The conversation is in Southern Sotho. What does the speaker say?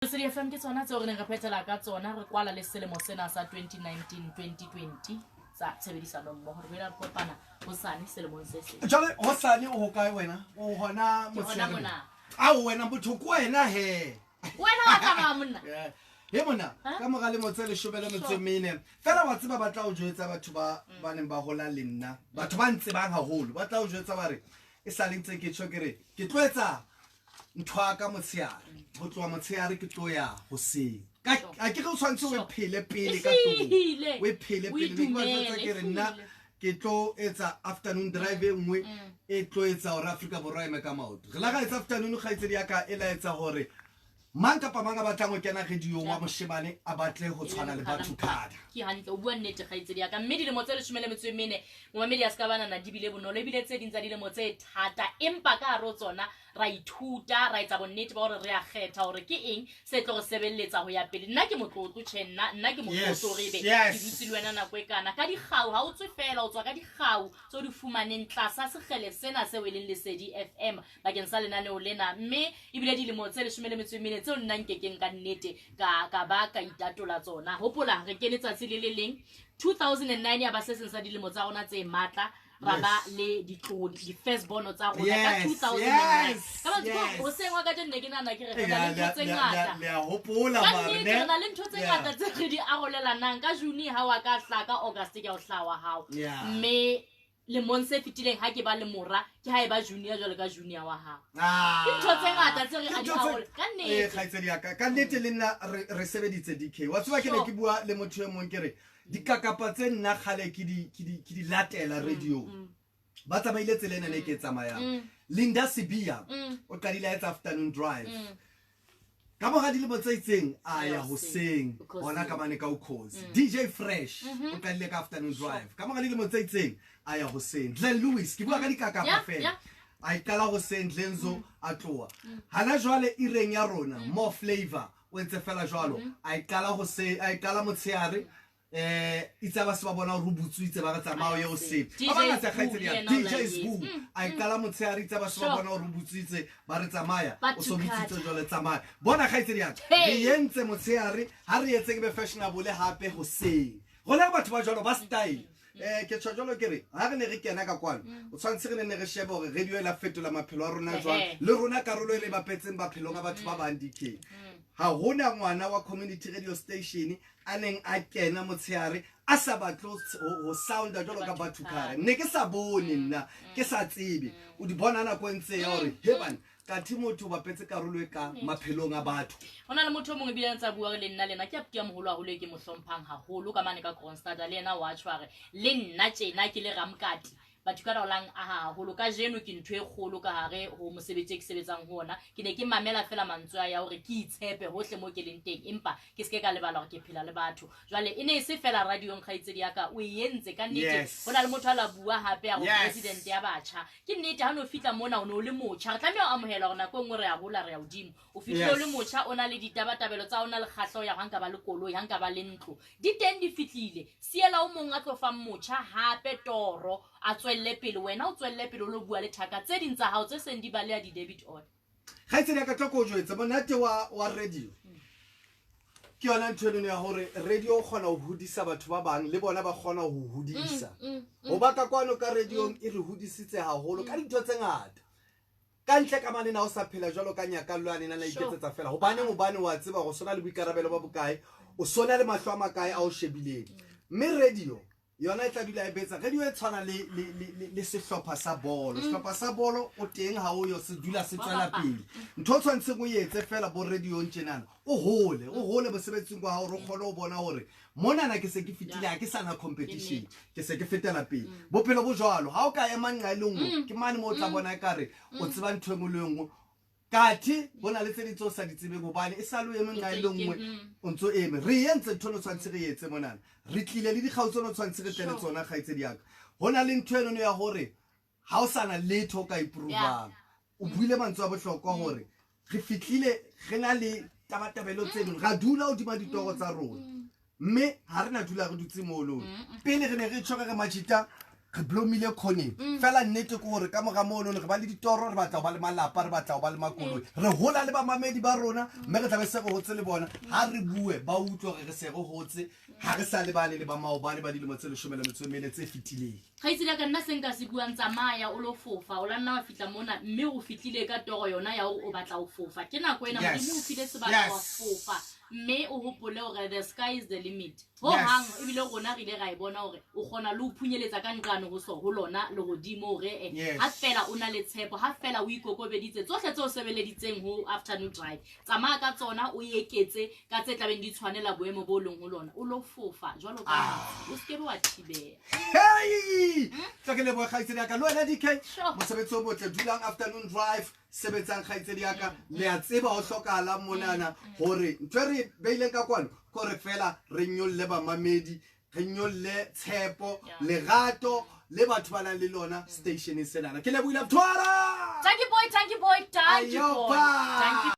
Lesedi FM ke tsona tseo re neng re phethela ka tsona re kwala le selemo sena sa 2019 2020 tsa tshebedisano mmogo re boela re kopana hosane selemong se seng. Jwale hosane o hokae wena? O hona Ke hona motshehare. mona. Ao wena motho ko wena he. Wena wa tsamaya monna. Yeah. He mona Ha? ka mora lemo tse leshome le metso e mene fela wa tseba ba tla o jwetsa batho ba ba neng ba hola le nna batho ba ntsebang haholo ba tla o jwetsa ba re e sa le ntse ke tjho ke re ke tlo etsa ntho ya ka motshehare ho tloha motshehare ke tlo ya hoseng ka a ke re o tshwanetse o e phele pele ka hloohong Ehlile. o e phele O pele ne ke ba jwetsa itumele, ke re nna ehlile. ke tlo etsa afternoon drive e nngwe e tlo etsa hore Afrika Borwa e eme ka maoto re la ra etsa afternoon kgaitsedi ya ka e la etsa hore mang kapa mang a batlang ho kena radiong wa moshemane a batle ho tshwana le batho kada ke hantle o bua nnete kgaitsedi ya ka mme dilemo tse leshome le metso e mene momamedi a se ka banana di bile bonolo ebile tse ding tsa dilemo tse thata empa ka hare ho tsona ra ithuta ra etsa bonnete ba gore re a kgetha gore ke eng se tlo re sebeletsa go ya pele nna ke motlotlo tjhe nna nna ke motlotlo gore ebe ke dutse le wena nako e kana ka dikgau ga o tswe fela o tswa ka dikgau tse o di fumaneng tlasa sekgele sena seo e leng Lesedi FM bakeng sa lenaneo lena mme ebile dilemo tse leshome le metso e mene tseo nna nkekeng ka nnete ka ka ba ka itatola tsona hopola re kene tsatsi le le leng 2009 ya ba se seng sa dilemo tsa rona tse matla ra ba le ditlodi di-first bono tsa rona ka 2009 ka mantswe hoseng wa kajeno ne ke nahana ke re re na le ntho tse ngata le a hopola ka mare nnete ne re na le ntho tse ngata tse re di arolelanang ka june ha wa ka hla ka august ke a o hlaha wa hao mme lemong se fetileng ha ke ba le mora ke ha e ba junior jwalo ka junior wa hao Ah. Ke ntho tse ngata tse re Ke a di ntho tse- arole- ka nnete. Eh, kgaitsedi ya ka ka nnete le nna re re sebeditse dk wa tseba ke ne Sure. ke bua le motho e mong ke re dikakapa tse nna kgale ke di- ke di ke di latela radio ba tsamaile tsela ena ne ke e tsamayang Linda Sibiya o qadile a etsa afternoon drive Ka mora dilemo tse itseng a ya hoseng hona ka mane ka Ukhozi. DJ Fresh o qadile ka afternoon drive. Ka mora dilemo tse itseng a ya hoseng. Glenn Lewis ke bua ka dikakapa fela. A e qala hoseng Glenzo a tloha. Hana jwale ireng ya rona More Flavor o entse fela jwalo. A e qala hoseng a e qala motshehare eh itse ba se ba bona gore o butswitse ba re tsamao ye o se ba bangata kgaitsedi ya DJ Sbu a e qala motshehare itse ba se ba bona gore o butswitse ba re tsamaya o so butswitse jwale tsamaya bona kgaitsedi ya re entse motshehare ha re etse ke be fashionable hape hoseng rona re batho ba jwalo ba style eh ke tsho jwalo ke re ha re ne re kena ka kwano o tshwanetse re ne ne re shebe gore radio e la fetola maphelo a rona jwang le rona karolo e le bapetseng baphelong a batho ba bang DK ha hona ngwana wa community radio station a neng a kena motshehare a sa batle ho sounda jwalo ka batho kare ne ke sa bone nna ke sa tsebe o di bona nako e ntse ya gore he bana kathe motho o bapetse karolo e ka maphelong a batho. Ho na le motho o mongwe ebile a ntse a bua le nna le ena ke abuti ya moholo haholo e ke mo hlomphang haholo ka mane ka Kroonstad le yena wa tjho a re le nna tjena ke le ramkati batho ka raolang a haholo kajeno ke ntho e kgolo ka hare ho mosebetsi e ke sebetsang ho ona ke ne ke mamela fela mantswe a ya hore ke itshepe hohle mo ke leng teng empa ke seke ka lebala hore ke phela le batho jwale e ne e se fela radiong kgaitsedi ya ka o e entse ka nnete ho na le motho a la bua hape ya go president ya batjha ke nnete ha no fihla mona o ne o le motjha re tlameha ho amohela hore nako e nngwe re ya hola re ya hodimo o fihlile o le motjha o na le ditabatabelo tsa o na le kgahleho ya ha nka ba le koloi ha nka ba le ntlo Di teng di fihlile. Siela o mong a tlo fang motjha hape toro a tswelle pele. Wena o tswelle pele o lo bua le thaka tse ding tsa hao tse seng di baleha di-debit order. Kgaitsedi ya ka tlo ko jwetse monate wa wa radio ke yona ntho eno ya hore radio o kgona ho hodisa batho ba bang le bona ba kgona ho hodisa ho ba ka kwano ka radiong e re hodisitse haholo ka dintho tse ngata Ka ntle ka mane na o sa phela jwalo ka nyakallo yane na na iketsetsa fela? Hobaneng? Hobane wa tseba hore o sona le boikarabelo ba bokae, o sona le mahlo a makae a o shebileng. Mme radio yona e tla dula e betsa. Radio e tshwana le, le, le, le, le sehlopha sa bolo. Sehlopha sa bolo o teng ha o yo se dula se tswela pele. Ntho o tshwanetseng o e etse fela bo radiong tjenana, o hole, o hole mosebetsing wa hao hore o kgone ho bona hore monana ke se ke fetile ha ke sa na competition ke se ke fetela pele bophelo bo jwalo ha o ka ema nqa e le nngwe ke mane mo o tla bona ekare o tseba ntho e nngwe le e nngwe kathe ho na le tse ding tse o sa di tsebeng hobane e sa le o eme nqa e le nngwe o ntso eme re entse ntho no tshwanetse re etse monana re tlile le dikgau tse no tshwanetse re tle le tsona kgaitsedi yaka ho na le ntho enono ya hore ha o sa na letho o ka iprovang o buile mantswe a bohlokwa gore re fitlile re na le tabatabelo tse dingwe ra dula hodima ditoro tsa rona mme ha re na dula re dutse mono pele re ne re tjho re re majita. Re blomile kgoneng fela. Nnete ke gore ka moga mono re ba le ditoro, re batla go ba le malapa, re batla go ba le makoloi, re gola le bamamedi ba rona, mme re tlabe se re gotse le bona. Ga re bue ba utlwe gore re se re gotse, ga re sa lebale le ba maobane ba dilemo tse 14 tse fetileng. Kgaitsedi ya ka, nna se nka se buang, tsamaya o lo fofa. O la nna wa fitlha mona, mme o fitlhile ka toro yona ya gore o batla o fofa. Ke nako ena. Modimo o file sebaka wa fofa, mme o hopole gore the sky is the limit. Ho hang ebile rona re ile ra e bona hore o kgona le ho phunyeletsa ka nqane ho so ho lona lehodimo, hore ha fela o na le tshepo, ha fela o ikokobeditse, tsohle tse o sebeleditseng ho afternoon drive, tsamaya ka tsona, o eketse ka tse tlabeng di tshwanela boemo bo leng ho lona, o lo fofa jwalo ka o se kebe wa thibeha. Hei, tla ke lebohe kgaitsedi ya ka, le wena DK. Mosebetsi o motle. Dulang afternoon drive, sebetsang kgaitsedi ya ka. Le a tseba ho hlokahalang monana hore ntho e re beileng ka kwano ke hore fela re nyolle bamamedi, re nyolle tshepo, lerato le batho ba nang le lona stationeng senana. Ke lebohile, Mthwara. Thank you boy, thank you boy, thank you boy. Ayoba. Thank you.